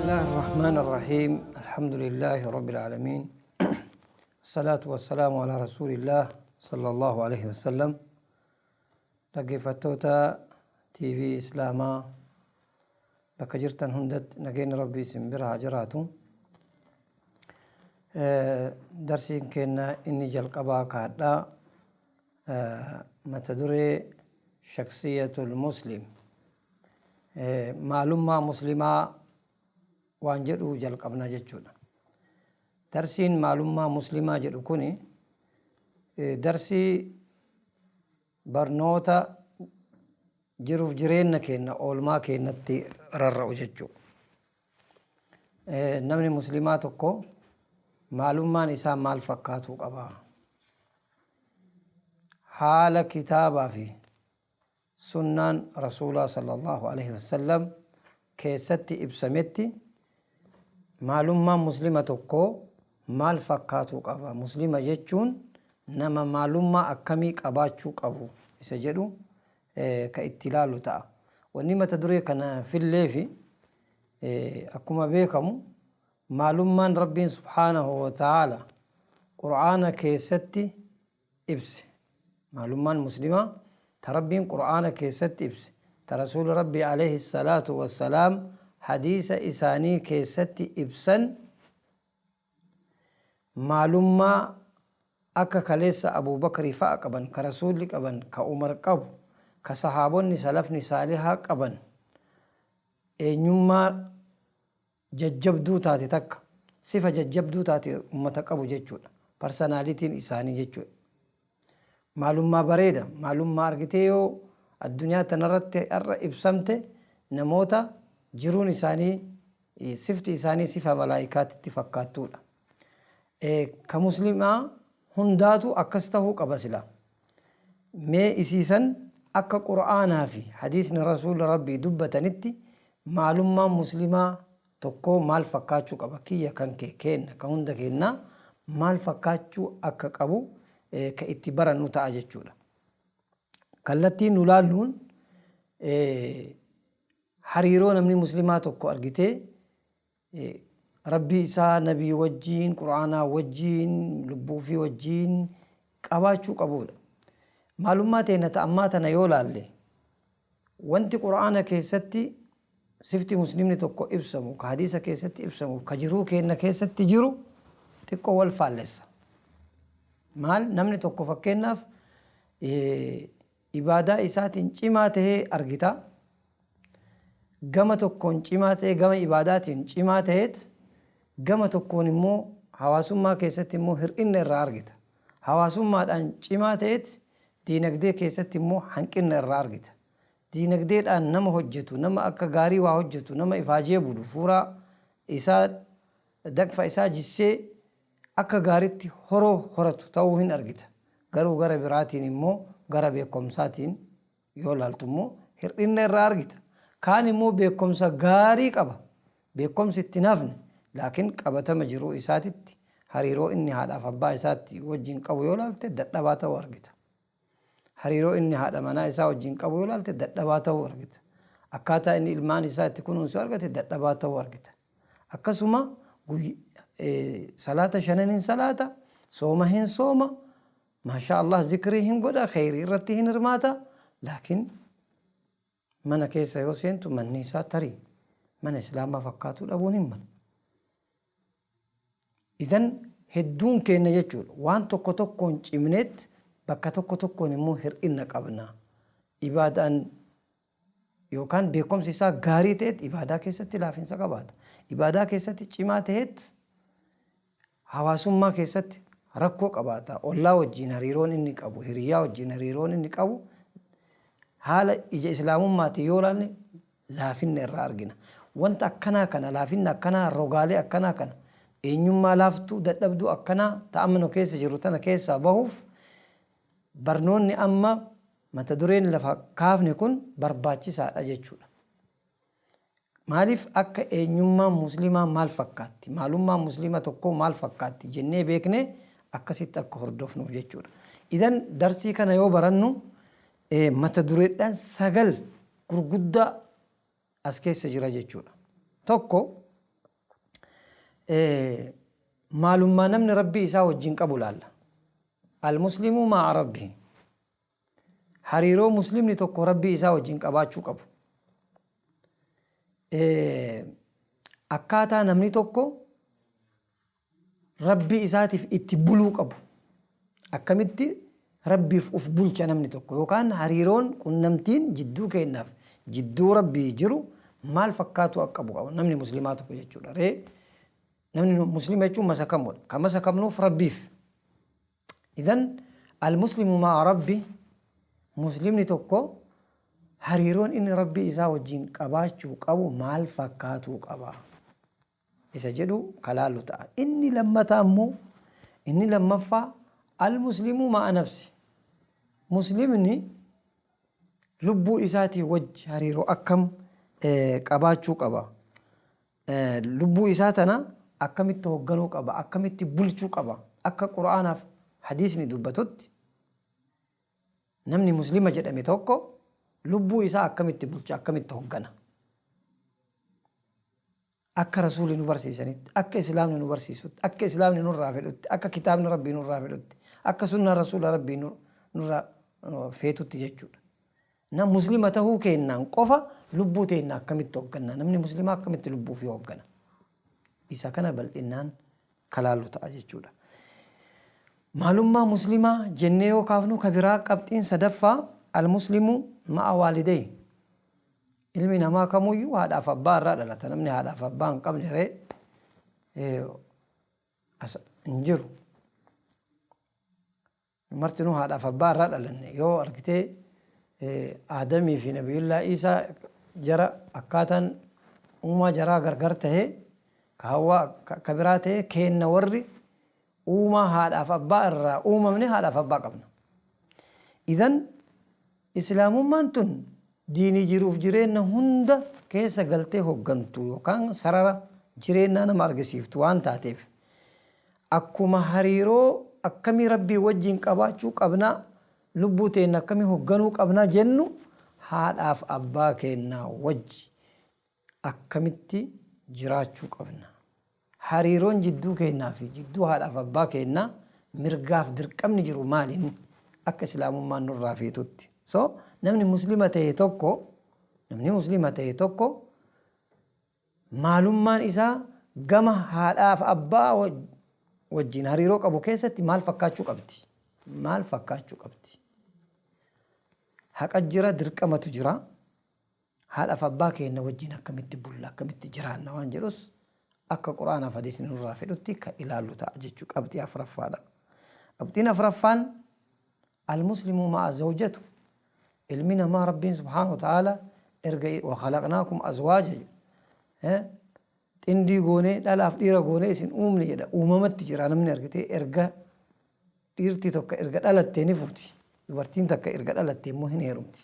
الله الرحمن الرحيم، الحمد لله رب العالمين، الصلاة والسلام على رسول الله صلى الله عليه وسلم. Dhaggeeffattoota TV Islaamaa bakka jirtan hundatti nageenya Rabbii isin bira haa jiraatu. Darsiin keenya inni jalqabaa kaadhaa mata duree shaksiyatul muslim, maalummaa muslimaa waan jedhu jalqabna jechuudha. Darsiin maalummaa muslimaa jedhu kuni darsii barnoota jiruuf jireenya keenya oolmaa keenyatti rarra'u jechuudha. Namni muslimaa tokko maalummaan isaa maal fakkaatuu qaba? Haala kitaabaa fi sunnaan Rasuulaa sallallahu alaihi wasallam keessatti ibsametti maalummaan muslima tokkoo maal fakkaatuu qaba? Muslima jechuun nama maalummaa akkamii qabaachuu qabu isa jedhu ka itti ilaalu ta'a. Wanni mata duree kana fillee fi akkuma beekamu maalummaan Rabbiin subhaanahu wa ta'ala Qur'aana keessatti ibse, maalummaan muslimaa ta Rabbiin Qur'aana keessatti ibse, ta Rasuula Rabbii alayhi salaatu wassalaam hadiisa isaanii keessatti ibsan, maalummaa akka kaleessa Abuubakrii fa'a qaban, ka Rasuulli qaban, ka Umar qabu, ka sahaabonni salafni saalihaa qaban, eenyummaa jajjabduu taate takka, sifa jajjabduu taate ummata qabu jechuudha. Personalityn isaanii jechuudha. Maalummaa bareeda, maalummaa argitee yoo addunyaa tanarratti har'a ibsamte namoota jiruun isaanii, sifti isaanii sifa malaayikaatitti fakkaattuudha. Ka muslimaa hundaatu akkas tahuu qaba sila. Mee isiisan akka Qur'aanaa fi hadiisni Rasuula Rabbii dubbatanitti maalummaan muslimaa tokkoo maal fakkaachuu qaba? Kiyya, kan kee, keenna, ka hunda keennaa maal fakkaachuu akka qabu ka itti barannu ta'a jechuudha. Kallattiin nu laalluun hariiroo namni muslimaa tokko argitee Rabbii isaa, nabii wajjiin, Qur'aanaa wajjiin, lubbuu ofii wajjiin qabaachuu qabuudha. Maalummaa teenna ta ammaa tana yoo laalle, wanti Qur'aana keessatti sifti muslimni tokko ibsamu, ka hadiisa keessatti ibsamu, ka jiruu keenna keessatti jiru xiqqoo wal faallessa. Maal, namni tokko fakkeenyaaf ibaadaa isaatiin cimaa tahee argita. Gama tokkoon cimaa ta'ee, gama ibaadaatiin cimaa ta'eet, gama tokkoon immoo hawaasummaa keessatti immoo hir'inna irraa argita. Hawaasummaadhaan cimaa ta'eet diinagdee keessatti immoo hanqinna irraa argita. Diinagdeedhaan nama hojjetu, nama akka gaarii waa hojjetu, nama ifaajee bulu, fuuraa isaa, daqfa isaa jissee akka gaaritti horoo horatu ta'uu hin argita. Garuu gara biraatiin immoo gara beekomsaatiin yoo laaltu immoo hir'inna irraa argita. Kaan immoo beekomsa gaarii qaba. Beekomsi itti hin hafne. Laakiin qabatama jiruu isaatitti hariiroo inni haadhaaf abbaa isaatti wajjin qabu yoo laalte dadhabaa ta'uu argita. Hariiroo inni haadha manaa isaa wajjin qabu yoo laalte dadhabaa ta'uu argita. Akkaataa inni ilmaan isaa itti kunuunsu argate dadhabaa ta'uu argita. Akkasuma salaata shanan hin salaata, sooma hin sooma, maashaa Allah, zikrii hin godha, kheyrii irratti hin hirmaata, laakiin mana keessa yoo seentu manni isaa tarii mana islaamaa fakkaatuu dhabuun hin mala. Idan hedduun keenya jechuudha waan tokko tokkoon cimneet bakka tokko tokkoon immoo hir'inna qabna. Ibaadaan yookaan beekumsi isaa gaarii ta'eet ibaadaa keessatti laafinsa qabaata. Ibaadaa keessatti cimaa ta'eet hawaasummaa keessatti rakkoo qabaata. Ollaa wajjin hariiroon inni qabu, hiriyyaa wajjin hariiroon inni qabu haala ija islaamummaatiin yoo ilaalle laafinna irraa argina. Wanta akkanaa kana, laafinna akkanaa, rogaalee akkanaa kana, eenyummaa laaftuu dadhabduu akkanaa ta amma nu keessa jirru tana keessaa bahuuf barnoonni amma mata dureen lafa kaafne kun barbaachisaadha jechuudha. Maaliif, akka eenyummaan muslimaa maal fakkaatti, maalummaan muslima tokkoo maal fakkaatti jennee beeknee akkasitti akka hordofnuuf jechuudha. Idan darsii kana yoo barannu mata dureedhaan sagal gurguddaa as keessa jira jechuudha. Tokko, Maalummaa namni Rabbii isaa wajjin qabu laalla. Al-muslimu ma'a Rabbihi. Hariiroo muslimni tokko Rabbii isaa wajjin qabaachuu qabu. Akkaataa namni tokko Rabbii isaatiif itti buluu qabu. Akkamitti Rabbiif uf bulcha namni tokko yookaan hariiroon qunnamtiin jidduu keennaaf jidduu Rabbii jiru maal fakkaatuu akka qabu qaba namni muslimaa tokko jechuudha. Ree namni muslima jechuun masakamuudha. Kan masakamnuuf Rabbiif. Idan al-muslimu ma'a Rabbi muslimni tokko hariiroon inni Rabbii isaa wajjin qabaachuu qabu maal fakkaatuu qaba? isa jedhu ka laallu ta'a. Inni lammataa immoo inni lammaffaa al-muslimu ma'a nafsi. Muslimni lubbuu isaatii wajji hariiroo akkam qabaachuu qaba? Lubbuu isaa tana akkamitti hoogganuu qaba? Akkamitti bulchuu qaba? Akka Qur'aanaaf hadiisni dubbatutti namni muslima jedhame tokko lubbuu isaa akkamitti bulcha? Akkamitti hooggana? Akka Rasuulli nu barsiisanitti, akka Islaamni nu barsiisutti, akka Islaamni nurraa fedhutti, akka kitaabni Rabbii nurraa fedhutti, akka sunnaan Rasuula Rabbii nurraa feetutti jechuudha. Na muslima tahuu keennaan qofa lubbuu teenna akkamitti hoogganna? Namni muslimaa akkamitti lubbuu ofii hooggana? Isa kana bal'innaan ka laallu ta'a jechuudha. Maalummaa muslimaa jennee yoo kaafnu ka biraa qabxiin sadaffaa al-muslimu ma'a waalidayhi. Ilmi namaa kamuyyuu haadhaaf abbaa irraa dhalata. Namni haadhaaf abbaa hin qabne ree as hin jiru. Martinuu haadhaaf abbaa irraa dhalanne. Yoo argitee Aadamii fi Nabiyullaa Iisaa jara akkaataan uumaa jaraa gargar tahee ka Hawwaa ka biraa ta'e keenna warri uumaa haadhaaf abbaa irraa uumamne haadhaaf abbaa qabna. Idan Islaamummaan tun diinii jiruuf jireenna hunda keessa galtee hoggantu yookaan sarara jireennaa nama argisiiftu waan taateef akkuma hariiroo akkamii Rabbii wajjiin qabaachuu qabnaa, lubbuu teenna akkamii hogganuu qabna jennu haadhaaf abbaa keennaa wajji akkamitti jiraachuu qabna? Hariiroon jidduu keennaa fi jidduu haadhaaf abbaa keennaa mirgaaf dirqamni jiru maali akka islaamummaan nurraa feetutti? So namni muslima ta'e tokko namni muslima ta'e tokko maalummaan isaa gama haadhaaf abbaa wajjin hariiroo qabu keessatti maal fakkaachuu qabdi? Maal fakkaachuu qabdi? Haqa jira, dirqamatu jira. Haadhaaf abbaa keenna wajjin akkamitti bulla, akkamitti jiraanna waan jedhus akka Qur'aanaaf hadiisni nurraa fedhutti ka ilaallu ta'a jechuu qabxii afraffaadha. Qabxiin afraffaan al-muslimu ma'a zawjatu ilmi namaa Rabbiin subhaanahu wa ta'aala erga wa khalaqnaakum azwaaja jedhe xindii goonee dhalaaf dhiira goonee isin uumne jedha uumamatti jira namni argitee erga Dhiirti tokko erga dhalattee ni fuuti. Dubartiin takka erga dhalattee immoo hin heerumti.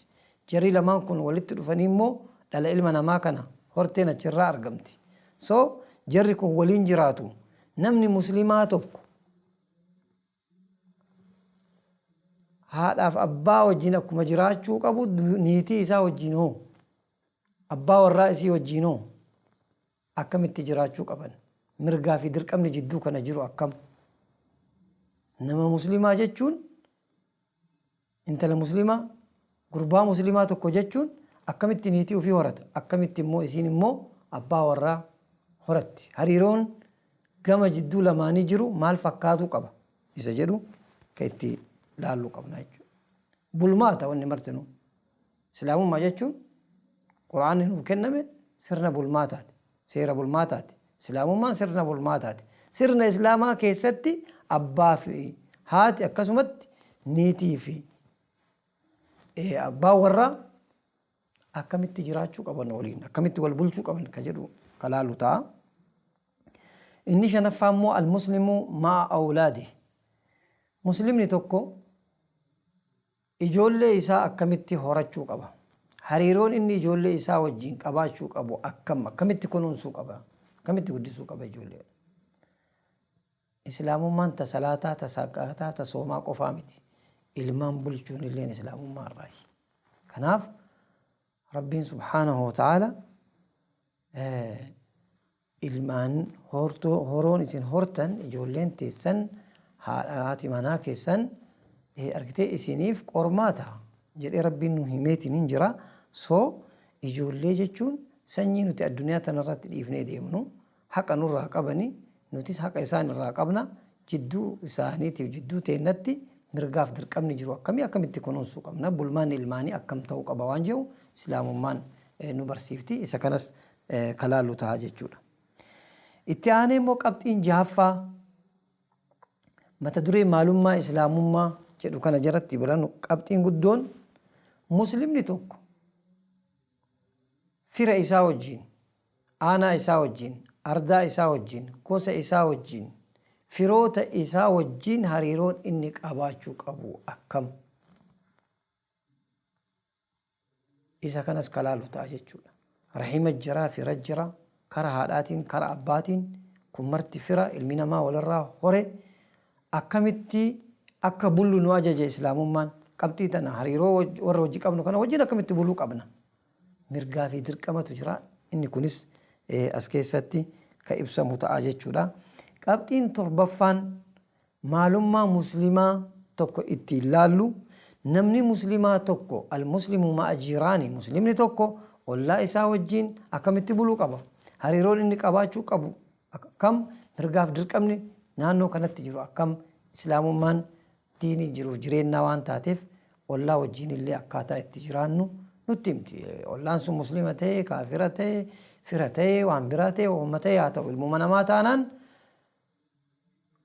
Jarri lamaan kun walitti dhufanii immoo dhala ilma namaa kana horteen achirraa argamti. So jarri kun waliin jiraatu. Namni muslimaa tokko haadhaaf abbaa wajjin akkuma jiraachuu qabu niitii isaa wajjin hoo abbaa warraa isii wajjin hoo akkamitti jiraachuu qaban? Mirgaa fi dirqamni jidduu kana jiru akkam? Nama muslimaa jechuun intala muslimaa, gurbaa muslimaa tokko jechuun akkamitti niitii ofii horata? Akkamitti immoo isiin immoo abbaa warraa horatti? Hariiroon gama jidduu lamaanii jiru maal fakkaatuu qaba? Isa jedhu ka itti laalluu qabna jechuudha. Bulmaata wanni martinuu. Islaamummaa jechuun Qur'aanni nuuf kenname sirna bulmaataati. Seera bulmaataati. Islaamummaan sirna bulmaataati. Sirna Islaamaa keessatti abbaa fi haati akkasumatti niitii fi abbaan warraa akkamitti jiraachuu qaban waliin akkamitti wal bulchuu qaban ka jedhu ka laalu ta'a. Inni shanaffaa immoo al-muslimu ma'a awlaadi. Muslimni tokko Ijoollee isaa akkamitti horachuu qaba? Hariiroon inni ijoollee isaa wajjin qabaachuu qabu akkam? Akkamitti kunuunsuu qaba? Akkamitti guddisuu qaba ijoollee? Islaamummaan ta salaataa, ta zakaataa, ta soomaa qofaa miti. Ilmaan bulchuun illeen islaamummaa irraayi. Kanaaf Rabbiin subhaanahu wa ta'aala Ilmaan horoon isin hortan, ijoolleen teessan, haati manaa keessan argitee isiniif qormaata jedhee Rabbiin nu himeetiin hin jira. So ijoollee jechuun sanyii nuti addunyaa tanarratti dhiifnee deemnu, haqa nurraa qabani, nutis haqa isaan irraa qabna. Jidduu isaaniitiif jidduu teennatti mirgaaf dirqamni jiru akkamii, akkamitti kunuunsuu qabna, bulmaanni ilmaanii akkam ta'uu qaba waan jedhu islaamummaan nu barsiifti. Isa kanas ka laallu taha jechuudha. Itti aanee immoo qabxiin jahaffaa mata duree maalummaa islaamummaa jedhu kana jalatti barannu, qabxiin guddoon, muslimni tokko fira isaa wajjiin, aanaa isaa wajjiin, ardaa isaa wajjiin, gosa isaa wajjiin, firoota isaa wajjiin hariiroon inni qabaachuu qabu akkam? Isa kanas ka laalu ta'a jechuudha. Rahima jira, fira jira, kara haadhaatiin, kara abbaatiin, kun marti fira ilmi namaa walirraa hore. Akkamitti akka bullu nu ajaja islaamummaan? Qabxii tana, hariiroo warra wajji qabnu kana wajjin akkamitti buluu qabna? Mirgaa fi dirqamatu jira. Inni kunis as keessatti ka ibsamu ta'a jechuudha. Qabxiin torbaffaan maalummaa muslimaa tokko ittiin laallu, namni muslimaa tokko, al-muslimu ma'a jiiraani, muslimni tokko ollaa isaa wajjiin akkamitti buluu qaba, hariiroon inni qabaachuu qabu akkam, mirgaaf dirqamni naannoo kanatti jiru akkam? Islaamummaan diinii jiruuf jireennaa waan taateef ollaa wajjiin illee akkaataa itti jiraannu nutti himti. Ollaan sun muslima ta'e, kaafira ta'e, fira ta'e, waan biraa ta'e, uumama ta'e haa ta'u, ilmuma namaa taanaan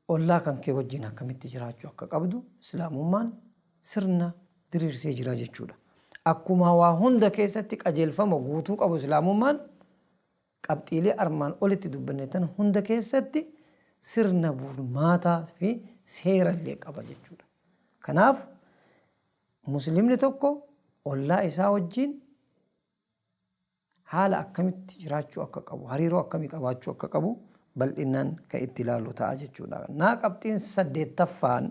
ollaa kan kee wajjin akkamitti jiraachuu akka qabdu islaamummaan sirna diriirsee jira jechuudha. Akkuma waa hunda keessatti qajeelfama guutuu qabu, islaamummaan qabxiilee armaan olitti dubbanne tana hunda keessatti sirna bulmaataa fi seera illee qaba jechuudha. Kanaaf muslimni tokko ollaa isaa wajjin haala akkamitti jiraachuu akka qabu, hariiroo akkamii qabaachuu akka qabu bal'inaan kan itti ilaallu ta'a jechuudha. Naa qabxiin saddeettaffaan,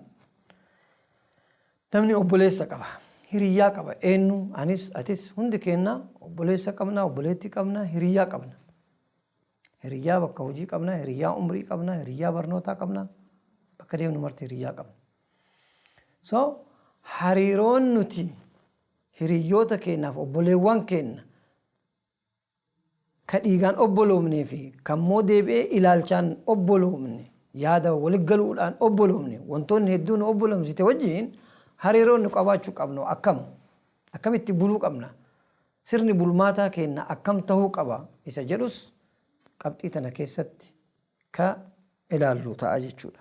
namni obboleessa qaba, hiriyyaa qaba. Eenyu, anis, atis, hundi keenya obboleessa qabna, obboleettii qabna, hiriyyaa qabna. Hiriyyaa bakka hojii qabna, hiriyyaa umrii qabna, hiriyyaa barnootaa qabna, bakka deemnu marti hiriyyaa qabna. So hariiroon nuti hiriyyoota keenyaaf, obboleewwan keenya ka dhiigaan obboloomnee fi kan moo deebi'ee ilaalchaan obboloomne, yaada walitti galuudhaan obboloomne, wantoonni hedduu nu obboloomsite wajjin hariiroon nu qabaachuu qabnu akkam, akkamitti buluu qabna, sirni bulmaataa keenya akkam tahuu qaba isa jedhus qabxii tana keessatti ka ilaallu ta'a jechuudha.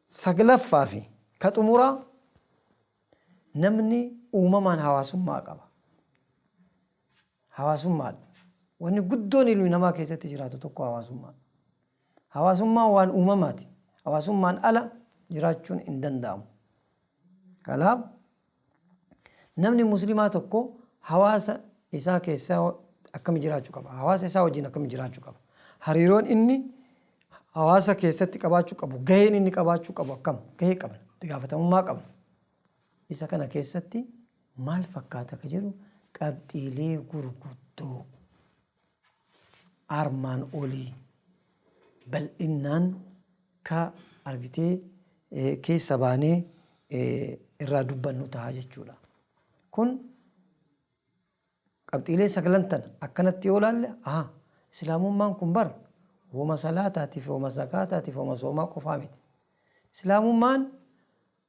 Saglaffaa fi ka xumuraa, namni uumamaan hawaasummaa qaba. Hawaasummaadha. Wanni guddoon ilmi namaa keessatti jiraatu tokko hawaasummaadha. Hawaasummaan waan uumamaati. Hawaasummaan ala jiraachuun hin danda'amu. Kanaaf namni muslimaa tokko hawaasa isaa keessa akkami jiraachuu qaba? Hawaasa isaa wajjin akkami jiraachuu qaba? Hariiroon inni hawaasa keessatti qabaachuu qabu, gaheen inni qabaachuu qabu akkam? Gahee qabna, itti gaafatamummaa qabna. Isa kana keessatti maal fakkaata ka jedhu qabxiilee gurguddoo armaan olii bal'innaan ka argitee keessa baanee irraa dubbannu ta'a jechuudha. Kun qabxiilee saglan tana akkanatti yoo laalle, aha, islaamummaan kun bar woma salaataatiif, woma zakaataatiif, woma soomaa qofaa miti. Islaamummaan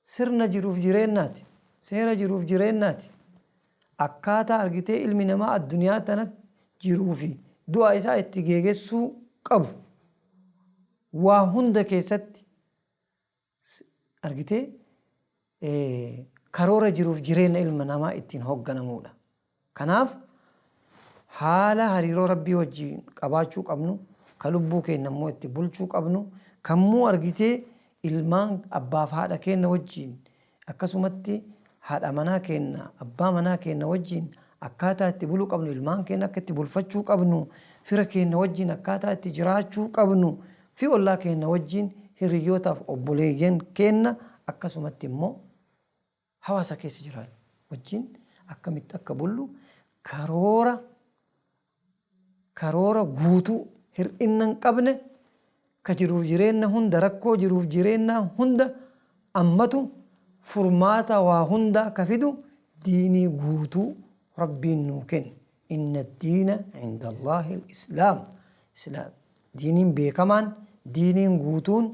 sirna jiruuf jireennaati. Seera jiruuf jireennaati. Akkaataa argitee ilmi namaa addunyaa tana jiruu fi du'a isaa itti geegessuu qabu. Waa hunda keessatti argitee karoora jiruuf jireenya ilma namaa ittiin hoogganamuudha. Kanaaf haala hariiroo Rabbii wajjin qabaachuu qabnu, ka lubbuu keenya immoo itti bulchuu qabnu, kammuu argitee ilmaan abbaaf haadha keenya wajjin, akkasumatti haadha manaa keenya, abbaa manaa keenya wajjin akkaataa itti buluu qabnu, ilmaan keenya akka itti bulfachuu qabnu, fira keenya wajjin akkaataa itti jiraachuu qabnu fi ollaa keenya wajjin, hiriyyootaaf obboleeyyan keenya, akkasumatti immoo hawaasa keessa jiraatu wajjin akkamitti akka bullu karoora guutuu hir'inna hin qabne, ka jiruuf jireenna hunda, rakkoo jiruuf jireennaa hunda ammatu, furmaata waa hundaa ka fidu diinii guutuu Rabbiin nuu kenne. Inna addiina inda Allaahi al-Islaam. Islaam diiniin beekamaan, diiniin guutuun,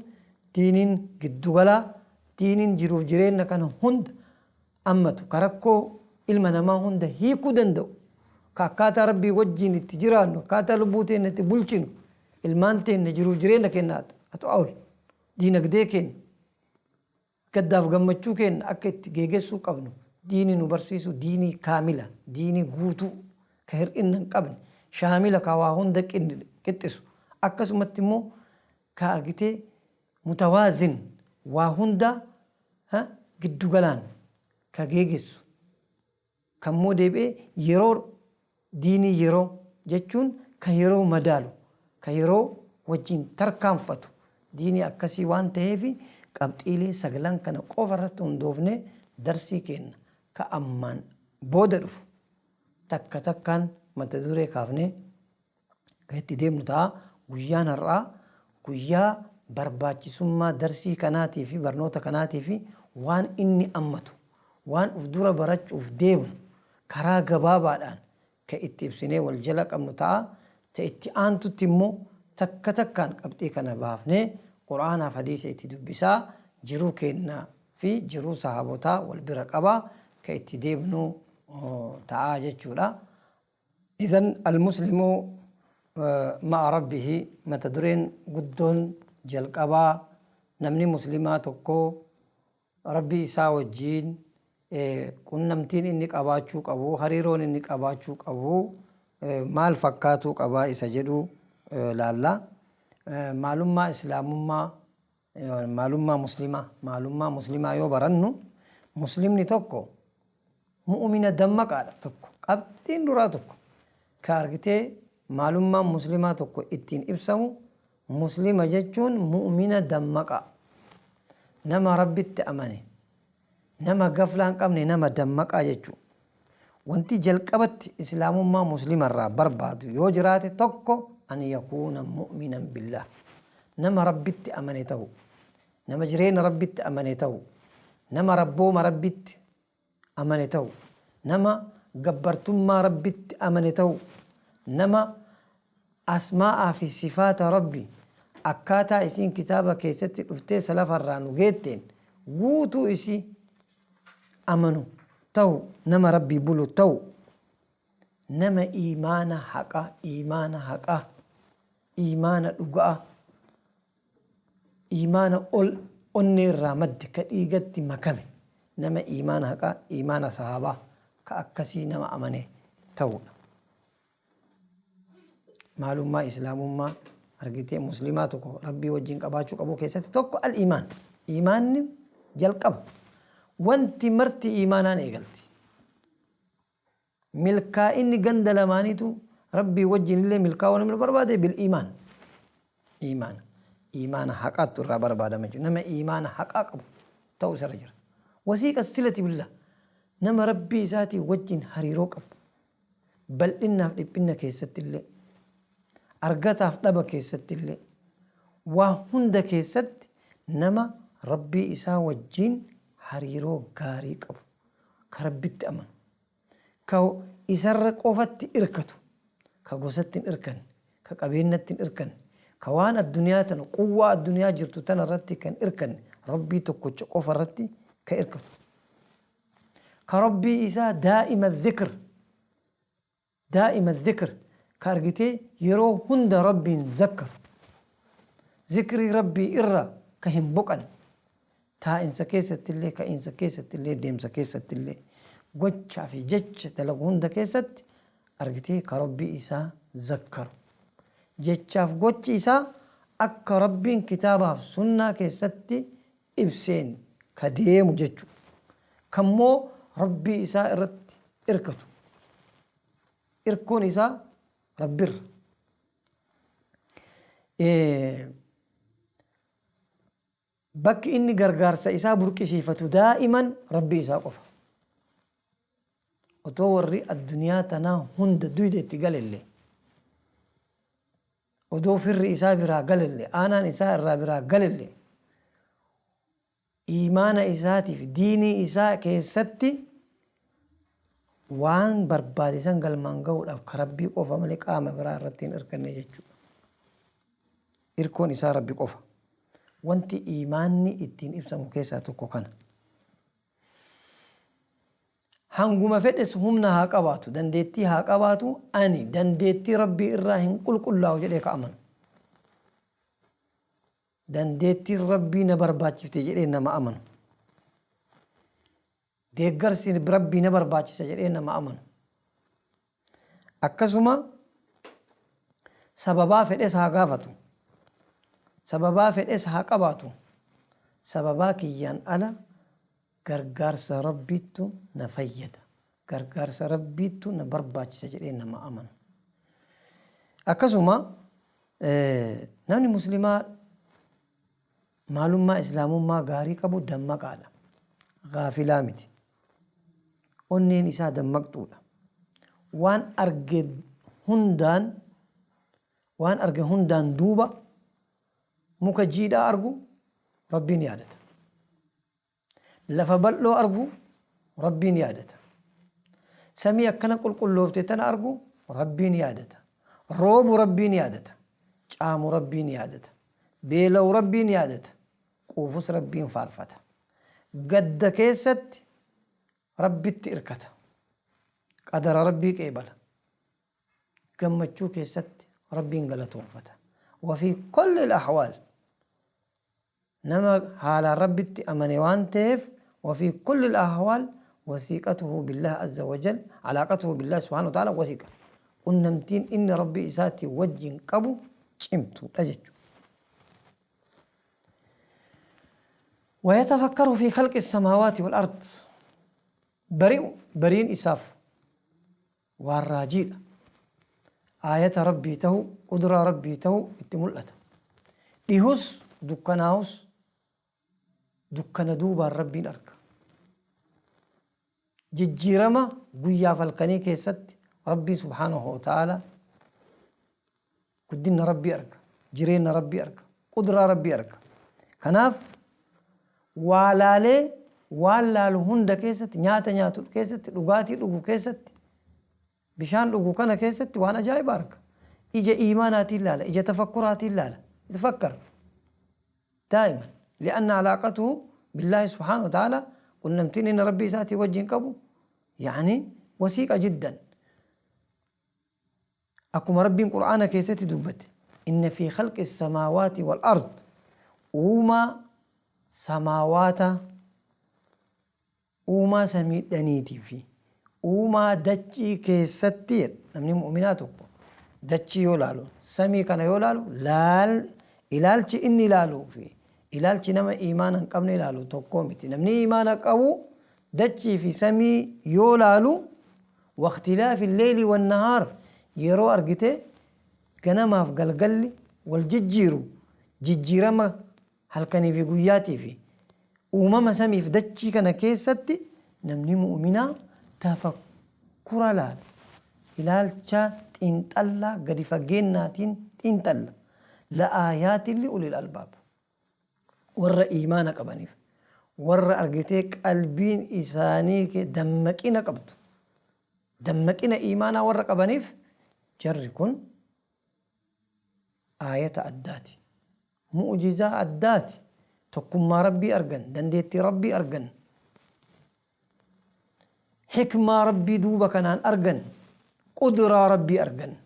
diiniin giddugalaa, diiniin jiruuf jireenna kana hunda ammatu, ka rakkoo ilma namaa hunda hiikuu danda'u, ka akkaataa Rabbii wajjiin itti jiraannu, akkaataa lubbuu teenna itti bulchinu, ilmaan teenna, jiruuf jireenna keenna at all, diinagdee keenna, gaddaaf gammachuu keenna akka itti geegessuu qabnu diinii nu barsiisu diinii kaamila, diinii guutuu, ka hir'inna hin qabne, shaamila ka waa hunda qixxisu, akkasumatti immoo ka argitee mutawaazin waa hundaa giddu galaan ka geegessu, kan immoo deebi'ee yeroo diinii yeroo jechuun ka yeroo madaalu, ka yeroo wajjin tarkaanfatu diinii akkasii waan taheef qabxiilee saglan kana qofa irratti hundoofnee darsii keenna ka ammaan booda dhufu takka takkaan mata duree kaafnee kan itti deemnu ta'a. Guyyaan har'aa guyyaa barbaachisummaa darsii kanaatii fi barnoota kanaatii fi waan inni ammatu, waan uf dura barachuuf deemnu karaa gabaabaadhaan kan itti ibsinee wal jala qabnu ta'a. Ta itti aantutti immoo takka takkaan qabxii kana baafnee Qur'aanaaf hadiisa itti dubbisaa jiruu keenna fi jiruu sahaabotaa wal bira qabaa kan itti deemnu ta'a jechuudha. Idhan al-muslimu ma'a rabbihi mata dureen guddoon jalqabaa namni muslimaa tokko Rabbii isaa wajjiin qunnamtiin inni qabaachuu qabu, hariiroon inni qabaachuu qabu maal fakkaatuu qaba isa jedhu laalla. Maalummaa islaamummaa, maalummaa muslimaa, maalummaa muslimaa yoo barannu muslimni tokko Mu'umina dammaqaadha tokko. Qabxiin duraa tokko ka argitee maalummaan muslimaa tokko ittiin ibsamu muslima jechuun mu'umina dammaqaa. Nama Rabbitti amane, nama gaflaa hin qabne, nama dammaqaa jechuudha. Wanti jalqabatti islaamummaa muslima irraa barbaadu yoo jiraate tokko an yakuuna mu'minan billaah. Nama Rabbitti amane ta'uu. Nama jireenya Rabbitti amane ta'uu. Nama rabbooma Rabbitti amane ta'u, nama gabbartummaa Rabbitti amane ta'u, nama asmaa'aa fi sifaata Rabbi akkaataa isiin kitaaba keessatti dhuftee salafa irraa nu geetteen guutuu isii amanu ta'u, nama Rabbii bulu ta'u, nama iimaana haqaa, iimaana haqaa, iimaana dhuga'aa, Iimaana ol onnee irraa madde ka dhiigatti makame nama iimaana haqaa iimaana sahaabaa ka akkasii nama amane ta'uudha. Maalummaa islaamummaa argitee muslimaa tokko Rabbii wajjin qabaachuu qabuu keessatti tokko al iimaan. Iimaanni jalqaba. Wanti marti iimaanaan eegalti. Milkaa'inni ganda lamaaniitu Rabbii wajjin illee milkaa'uu namni barbaade bil iimaan. Iimaana. Iimaana haqaattu irraa barbaadama jechuudha. Nama iimaana haqaa qabu ta'uu isarra jira. Wasiiqa silati billah. Nama Rabbii isaatii wajjin hariiroo qabu. Bal'innaaf dhiphinna keessatti illee. Argataaf dhaba keessatti illee. Waa hunda keessatti nama Rabbii isaa wajjin hariiroo gaarii qabu. Ka Rabbitti amanu. Ka isarra qofatti irkatu, ka gosatti hin irkanne, ka qabeennatti hin irkanne, ka waan adduniyaa tana, quwwaa adduniyaa jirtu tana irratti kan irkanne, Rabbii tokkocha qofa irratti ka irkatu. Ka Rabbii isaa daa'ima dhikr, daa'ima dhikr, ka argitee yeroo hunda Rabbiin zakkaru. Zikrii Rabbii irra ka hin boqanne. Taa'insa keessattillee, ka'iinsa keessattillee, deemsa keessattillee, gochaa fi jecha dalagu hunda keessatti argitee ka Rabbii isaa zakkaru. Jechaaf gochi isaa akka Rabbiin kitaabaaf sunnaa keessatti ibseen ka deemu jechu. Kammoo Rabbii isaa irratti irkatu. Irkoon isaa Rabbirra. Bakki inni gargaarsa isaa burqisiifatu daa'iman Rabbii isaa qofa. Otoo warri addunyaa tanaa hunda duyda itti galellee, Odoo firri isaa biraa galelle, aanaan isaa irraa biraa galelle, iimaana isaatiif diinii isaa keessatti waan barbaade san galmaan gahuudhaaf ka Rabbii qofa malee qaama biraa irratti hin irkanne jechuudha. Irkoon isaa Rabbi qofa. Wanti iimaanni ittiin ibsamu keessaa tokko kana. Hanguma fedhes humna haa qabaatu, dandeettii haa qabaatu, ani dandeettii Rabbii irraa hin qulqullaa'u jedhee ka amanu. Dandeettiin Rabbii na barbaachifte jedhee nama amanu. Deeggarsi Rabbii na barbaachisa jedhee nama amanu. Akkasuma sababaa fedhes haa gaafatu, sababaa fedhes haa qabaatu, sababaa kiyyaan ala gargaarsa Rabbiittu na fayyada, gargaarsa Rabbiittu na barbaachisa jedhee nama amanu. Akkasuma namni muslimaa maalummaa islaamummaa gaarii qabu dammaqaadha. Gaafilaa miti. Onneen isaa dammaqxuudha. Waan arge hundaan waan arge hundaan duuba muka jiidhaa argu Rabbiin yaadata. Lafa bal'oo argu Rabbiin yaadata. Samii akkana qulqulloofte tana argu Rabbiin yaadata. Roobu Rabbiin yaadata. Caamu Rabbiin yaadata. Beela'u Rabbiin yaadata. Quufus Rabbiin faarfata. Gadda keessatti Rabbitti irkata. Qadara Rabbii qeebala. Gammachuu keessatti Rabbiin galatoomfata. Wafii kullil ahwaal. Nama haalaan Rabbitti amane waan taheef wafii kullil ahwaal wasiiqatuhu billaah azza wajal alaaqatuhu billaah subhaanahu wa ta'aala wasiiqa. Qunnamtiin inni Rabbii isaatii wajjin qabu cimtuudha jechuudha. Wayatafakkaru fi khalqi samaawaati wal ard bari'u bariin isaaf waan raajiidha. Aayata Rabbii tahuu, qudraa Rabbii tahuu itti mul'ata. Dhihus dukkanaahus dukkana duubaan Rabbiin arga. Jijjiirama guyyaaf halkanii keessatti Rabbii subhaanahu wa ta'aalaa guddinna Rabbii arga, jireenna Rabbii arga, qudraa Rabbii arga. Kanaaf waa laalee waan laalu hunda keessatti, nyaata nyaatu keessatti, dhugaatii dhugu keessatti, bishaan dhugu kana keessatti waan ajaa'iba arga. Ija iimaanaatiin laala, ija tafakkuraatiin laala. Yatafakkar daa'iman li'anna alaaqatuhu billaahi subhaanahu wa ta'aalaa qunnamtiin inni Rabbii isaatii wajjin qabu yaani wasiiqa jiddan. Akkuma Rabbiin Qur'aana keessatti dubbate, Inna fii khalqi samaawaati wal ard, uumaa samaawaataa, uumaa samiidhaniitii fi uumaa dachii keessatti jedha. Namni mu'uminaa tokko dachii yoo laalu, samii kana yoo laalu, laal ilaalchi inni ilaaluu fi ilaalchi nama iimaana hin qabne ilaalu tokkoo miti. Namni iimaana qabu dachii fi samii yoo laalu Wakhtilaafi lleyli wannahaar yeroo argite ganamaaf galgalli wal jijjiiru jijjiirama halkanii fi guyyaatii fi uumama samiif dachii kana keessatti namni mu'uminaa tafakkura laala ilaalcha xiinxallaa gadi fageennaatiin xiinxalla la'aayaatin li ulil albaab warra iimaana qabaniif, warra argitee qalbiin isaanii dammaqina qabdu, dammaqina iimaanaa warra qabaniif jarri kun aayata addaati. Mu'jizaa addaati. Tokkummaa Rabbii argan, dandeettii Rabbii argan, hikmaa Rabbii duuba kanaan argan, qudraa Rabbii argan.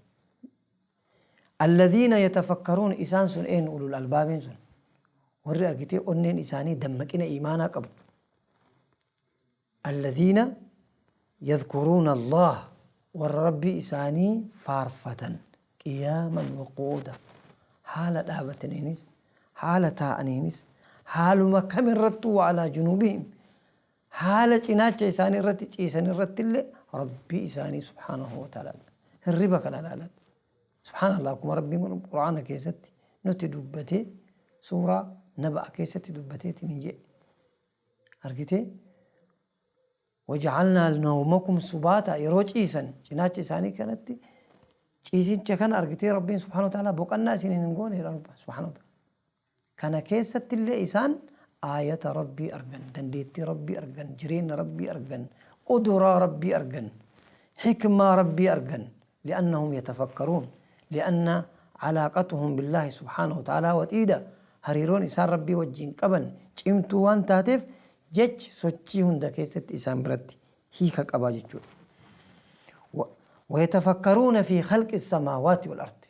Alladhiina yatafakkaruun isaan sun eenyu ulul albaabiin sun warri argitee onneen isaanii dammaqina iimaanaa qabdu. Alladhiina yadhkuruuna Allah warra Rabbii isaanii faarfatan qiyaaman wa qu'uuda haala dhaabataniinis haala taa'aniinis haaluma kamirrattuu wa alaa junuubihim Haala cinaacha isaanii irratti ciisan irrattillee Rabbii isaanii subhaanahu wa ta'aalaa hirriba kana ilaalan. Subhaanallah akkuma Rabbiin Qur'aana keessatti nutti dubbatee suuraa Naba'a keessatti dubbateetiin hin jedhe. Argitee? Waja'alnaa nawmakum subaata yeroo ciisan cinaacha isaanii kanatti Ciisicha kana argitee Rabbiin subhaanahu wa ta'aalaa boqannaa isiniin hin goone jedha Rabbi subhaanahu wa ta'aalaa. Kana keessatti illee isaan aayata Rabbii argan, dandeettii Rabbii argan, jireenya Rabbii argan, quduraa Rabbii argan, hikmaa Rabbii argan. Li'annahum yatafakkaruun, li'anna calaaqatuhum billaahi subhaanahu wa ta'aalaa waxiida, hariiroon isaan Rabbii wajjiin qaban cimtuu waan taateef jechi sochii hunda keessatti isaan biratti hiika qaba jechuudha. Wayatafakkaruuna fi khalqi samaawaati wal ardi.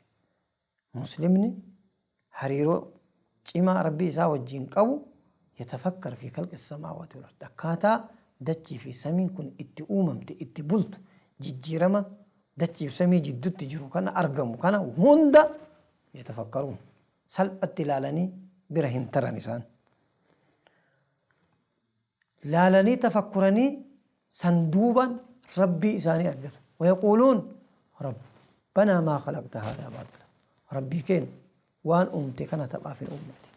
Muslimni hariiroo cimaa Rabbii isaa wajjiin qabu yatafakkar fi khalqi samaawaati wal ardi. Akkaataa dachii fi samiin kun itti uumamte, itti bultu, jijjiirama dachii fi samii jiddutti jiru kana argamu kana hunda yatafakkaruun salphatti ilaalanii bira hin taran isaan. Laalanii tafakkuranii san duubaan Rabbii isaanii argatu. Wayaquuluun Rabbanaa maa khalaqta haadhaa baaxila. Rabbii keenya waan uumte kana taphaaf hin uumne ati.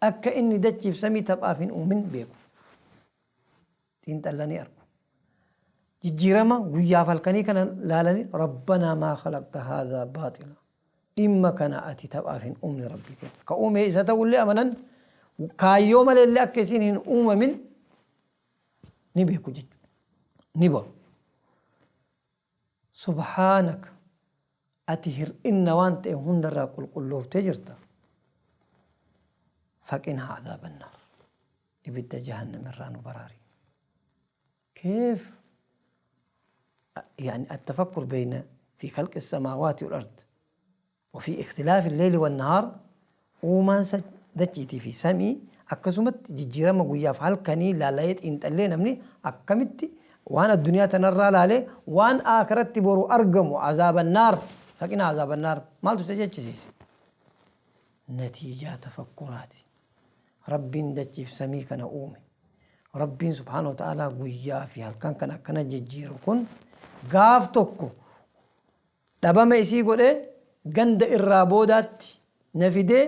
Akka inni dachiif samii taphaaf hin uumin beeku. Xiinxallanii argu. Jijjiirama guyyaaf halkanii kana laalanii Rabbanaa maa khalaqta haadhaa baaxila. Dhimma kana ati taphaaf hin uumne Rabbii keenya. Ka uume isa ta'ullee amanan kaayyoo maleellee akka isiin hin uumamin ni beeku jechuudha. Ni baru. Subhaanaka ati hir'inna waan ta'e hundarraa qulqullooftee jirta. Faqinaa azaabannaar. Ibidda jahannam irraa nu baraari. كيف يعني التفكر بين في خلق السماوات والأرض وفي اختلاف الليل والنهار uumaan dachiitii fi samii akkasumatti jijjiirama guyyaaf halkanii laalee xiinxallee namni akkamitti waan addunyaa tanarraa laalee waan aakiratti boru argamu azaabannaar faqina azaabannaar maaltu isa jechisiise natiijaa tafakkuraati. Rabbiin dachiif samii kana uume, Rabbiin subhaanahu wa ta'aalaa guyyaa fi halkan kana akkana jijjiiru kun gaaf tokko dhabama isii godhee ganda irraa boodaatti na fidee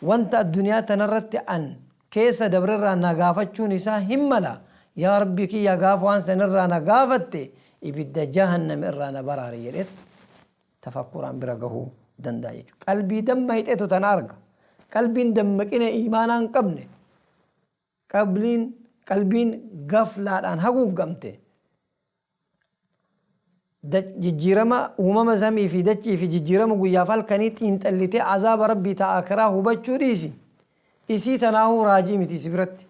wanta addunyaa tanarratti an keessa dabrerraa na gaafachuun isaa hin mala. Yaa Rabbii kiyya gaaf waan sanirraa na gaafatte ibidda jahannam irraa na baraari jedheet tafakkuraan bira gahuu danda'a jechuudha. Qalbii dammaqxetu tana arga. Qalbiin dammaqina iimaanaa hin qabne, qabliin qalbiin gaflaadhaan haguuggamte, jijjiirama uumama samii fi dachii fi jijjiirama guyyaaf halkanii xiinxallitee azaaba Rabbii ta aakiraa hubachuu dhiisi. Isii tanaahuu raajii miti isi biratti.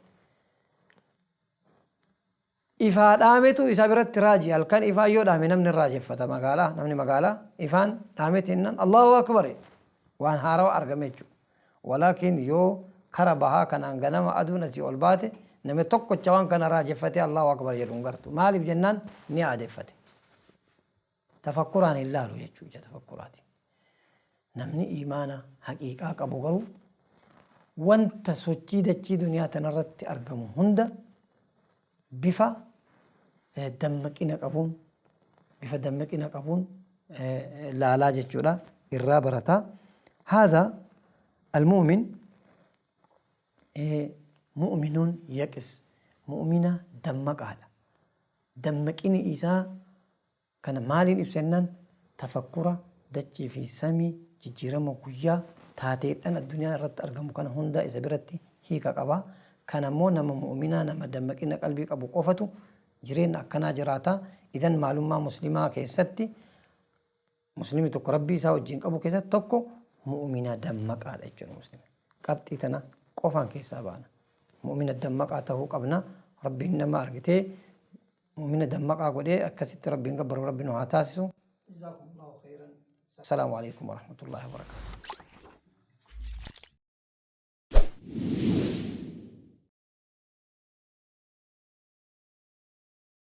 Ifaa dhaametu isa biratti raaji. Halkan ifaan yoo dhaame namni hin raajeffata magaalaa. Namni magaalaa ifaan dhaameeti jennaan Allahu Akbar jedha. Waan haarawa argame jechuudha. Walaakin yoo kara bahaa kanaan ganama aduun asii ol baate namni tokkocha waan kana raajeffatee Allahu Akbar jedhu hin gartu. Maaliif jennaan ni aadeffate. Tafakkuraan hin laalu jechuu ija tafakkuraati. Namni iimaana haqiiqaa qabu garuu wanta sochii dachii duniyaa tanarratti argamu hunda bifa dammaqina qabuun bifa dammaqina qabuun laalaa jechuudha irraa barata. Haadha al-mu'min mu'minuun yaqis mu'mina dammaqaadha. Dammaqini isaa kana maaliin ibsa jennaan tafakkura dachii fi samii jijjiirama guyyaa taateedhan addunyaa irratti argamu kana hundaa isa biratti hiika qaba. Kana immoo nama mu'uminaa nama dammaqina qalbii qabu qofatu jireenna akkanaa jiraata. Idan maalummaa muslimaa keessatti Muslimni tokko Rabbii isaa wajjiin qabu keessatti tokko mu'umina dammaqaadha jechuudha muslimni. Qabxii tana qofaan keessaa baana. Mu'umina dammaqaa tahuu qabna. Rabbiin nama argitee mu'umina dammaqaa godhee akkasitti Rabbiin gabbaru Rabbi nu haa taasisu. Jazaakumullahu khayran. Assalaamu alaikum warahmatullahi wabarakatuh.